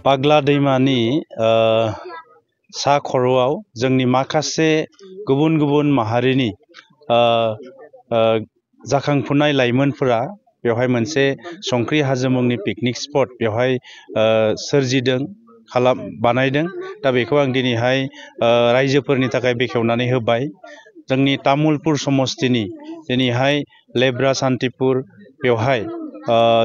पाग्ला दैमानि सा खर'आव जोंनि माखासे गुबुन गुबुन माहारिनि जाखांफुनाय लाइमोनफोरा बेवहाय मोनसे संख्रि हाजो मुंनि पिकनिक स्पट बेवहाय सोरजिदों बानायदों। दा बेखौ आं दिनैहाय रायजोफोरनि थाखाय बेखेवनानै होबाय। जोंनि तामुलपुर समस्तिनि दिनैहाय लेब्रा सान्तिपुर बेवहाय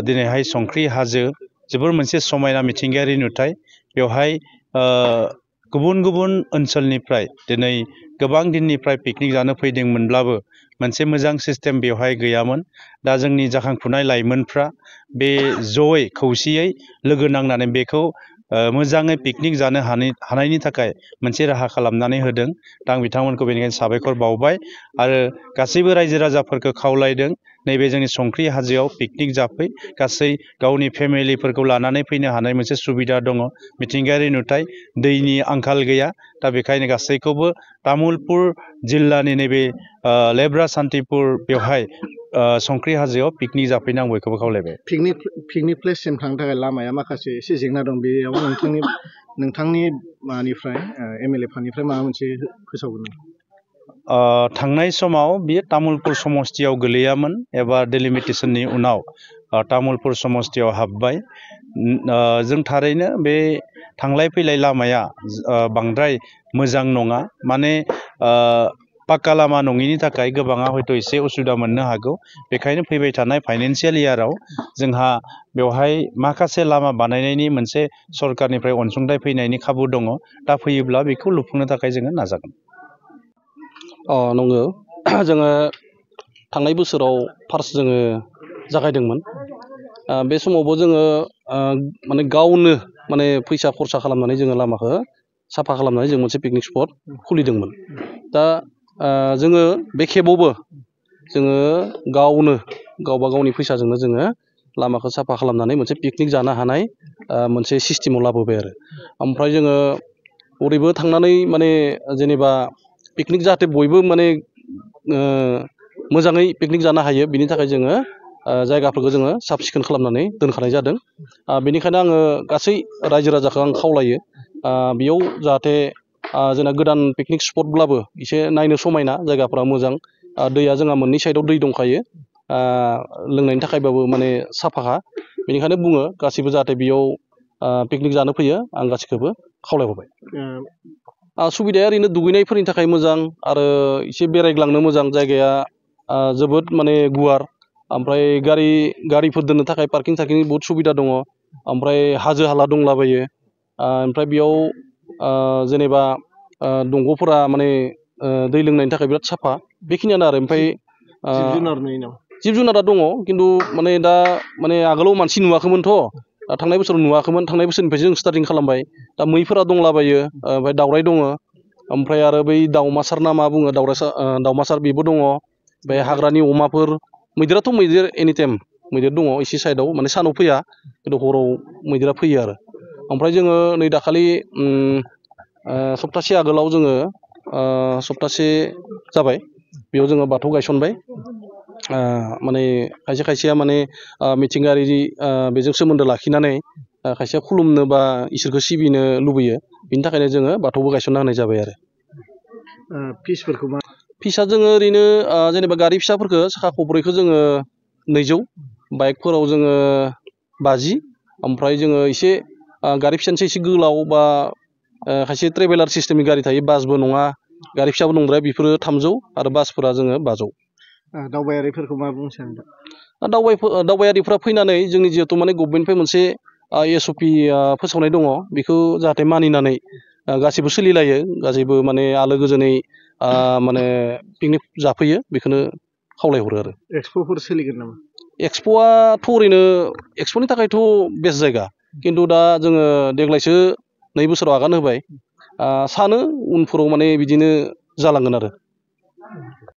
दिनैहाय संख्रि हाजो जोबोर मोनसे समायना मिथिंगायारि नुथाय। बेवहाय गुबुन गुबुन ओनसोलनिफ्राय दिनै गोबां दिननिफ्राय पिकनिक जानो फैदोंमोनब्लाबो मोनसे मोजां सिस्टेम बेवहाय गैयामोन। दा जोंनि जाखांफुनाय लाइमोनफ्रा बे जयै खौसेयै लोगो नांनानै बेखौ मोजाङै पिकनिक जानो हानायनि थाखाय मोनसे राहा खालामनानै होदों। दा आं बिथांमोनखौ बेनिखायनो साबायखर बावबाय आरो गासैबो रायजो राजाफोरखौ खावलायदों नैबे जोंनि संख्रि हाजोआव पिकनिक जाफै, गासै गावनि फेमिलिफोरखौ लानानै फैनो हानाय मोनसे सुबिदा दङ। मिथिंगायारि नुथाय, दैनि आंखाल गैया। दा बेखायनो गासैखौबो तामुलपुर जिल्लानि नैबे लेब्रा सान्तिपुर बेवहाय संख्रि हाजोआव पिकनिक जाफैनो आं बयखौबो खावलायबाय। पिकनिक प्लेससिम थांनो थाखाय लामाया माखासे एसे जेंना दं। बेयाव नोंथांनि मानिफ्राय एमएलए फानिफ्राय माबा मोनसे फोसावगोन? थांनाय समाव बियो तामुलपुर समस्तियाव गोलैयामोन एबा डेलिमिटेसननि उनाव तामुलपुर समस्तियाव हाबबाय। जों थारैनो बे थांलाय फैलाय लामाया बांद्राय मोजां नङा। माने पाक्का लामा नङिनि थाखाय गोबाङा हयथ' एसे उसुबिदा मोननो हागौ। बेखायनो फैबाय थानाय फाइनान्सियेल इयाराव जोंहा बेवहाय माखासे लामा बानायनायनि मोनसे सरकारनिफ्राय अनसुंथाइ फैनायनि खाबु दङ। दा फैयोब्ला बेखौ लुफुंनो थाखाय जोङो नाजागोन। नंगौ, जोङो थांनाय बोसोराव फार्स्ट जोङो जागायदोंमोन। बे समावबो जोङो माने गावनो माने फैसा खरसा खालामनानै जोङो लामाखौ साफा खालामनानै जों मोनसे पिकनिक स्पट खुलिदोंमोन। दा जोङो बे खेबावबो जोङो गावबा गावनि फैसाजोंनो जोङो लामाखौ साफा खालामनानै मोनसे पिकनिक जानो हानाय मोनसे सिस्टेमाव लाबोबाय आरो। ओमफ्राय जोङो ओरैबो थांनानै माने जेनेबा पिकनिक जाहाथे बयबो माने मोजाङै पिकनिक जानो हायो, बिनि थाखाय जोङो जायगाफोरखौ जोङो साब सिखोन खालामनानै दोनखानाय जादों। बेनिखायनो आङो गासै रायजो राजाखौ आं खावलायो बेयाव जाहाथे जोंना गोदान पिकनिक स्पटब्लाबो एसे नायनो समायना, जायगाफ्रा मोजां, दैया जोंहा मोननै साइडआव दै दंखायो, लोंनायनि थाखायबाबो माने साफाखा। बेनिखायनो बुङो गासैबो जाहाथे बेयाव पिकनिक जानो फैयो, आं गासैखौबो खावलायहरबाय। सुबिदाया ओरैनो दुगैनायफोरनि थाखाय मोजां आरो एसे बेरायग्लांनो मोजां, जायगाया जोबोद माने गुवार। ओमफ्राय गारिफोर दोननो थाखाय पार्किं सार्किंनि बहुद सुबिदा दङ। ओमफ्राय हाजो हाला दंलाबायो। ओमफ्राय बेयाव जेनेबा दंग'फोरा माने दै लोंनायनि थाखाय बिराद साफा, बेखिनियानो आरो। ओमफ्राय जिब जुनारा दङ, खिन्थु माने दा माने आगोलाव मानसि नुवाखैमोनथ', थांनाय बोसोराव नुवाखैमोन, थांनाय बोसोरनिफ्रायसो जों स्टार्टिं खालामबाय। दा मैफोरा दंलाबायो, ओमफ्राय दावराय दङ, ओमफ्राय आरो बै दाउमासार ना मा बुङो, दाउमासार बेबो दङ। ओमफ्राय हाग्रानि अमाफोर, मैदेराथ' मैदेर एनिटाइम मैदेर दङ एसे साइडआव, माने सानाव फैया खिन्थु हराव मैदेरा फैयो आरो। ओमफ्राय जोङो नै दाखालि सप्तासे आगोलाव जोङो सप्तासे जाबाय बेयाव जोङो बाथौ गायसनबाय। माने खायसे खायसेया माने मिथिंगायारि बेजों सोमोन्दो लाखिनानै खायसेया खुलुमनो बा इसोरखौ सिबिनो लुबैयो, बिनि थाखायनो जोङो बाथौबो गायसनना होनाय जाबाय आरो। फिसआ जोङो ओरैनो जेनेबा गारि फिसाफोरखौ साखा खब्रैखौ जोङो 200, बाइकफोराव जोङो 50, ओमफ्राय जोङो एसे गारि फिसानिसो एसे गोलाव बा खायसे ट्रेभेलार सिस्टेमनि गारि थायो, बासबो नङा गारि फिसाबो नंद्राया, बेफोरो 300 आरो बासफोरा जोङो 500। दावबायारिफोरखौ मा बुंनो सानो? दावबायारिफ्रा फैनानै जोंनि जिहेथु माने गभमेन्टनिफ्राय मोनसे SOP फोसावनाय दङ, बेखौ जाहाथे मानिनानै गासैबो सोलिलायो, गासैबो माने आलो गोजोनै माने पिकनिक जाफैयो, बेखौनो खावलायहरो आरो। एक्सप'फोर सोलिगोन नामा? एक्सप'आथ' ओरैनो एक्सप'नि थाखायथ' बेस्ट जायगा, खिन्थु दा जोङो देग्लायसो 2 बोसोराव आगान होबाय, सानो उनफोराव माने बिदिनो जालांगोन आरो।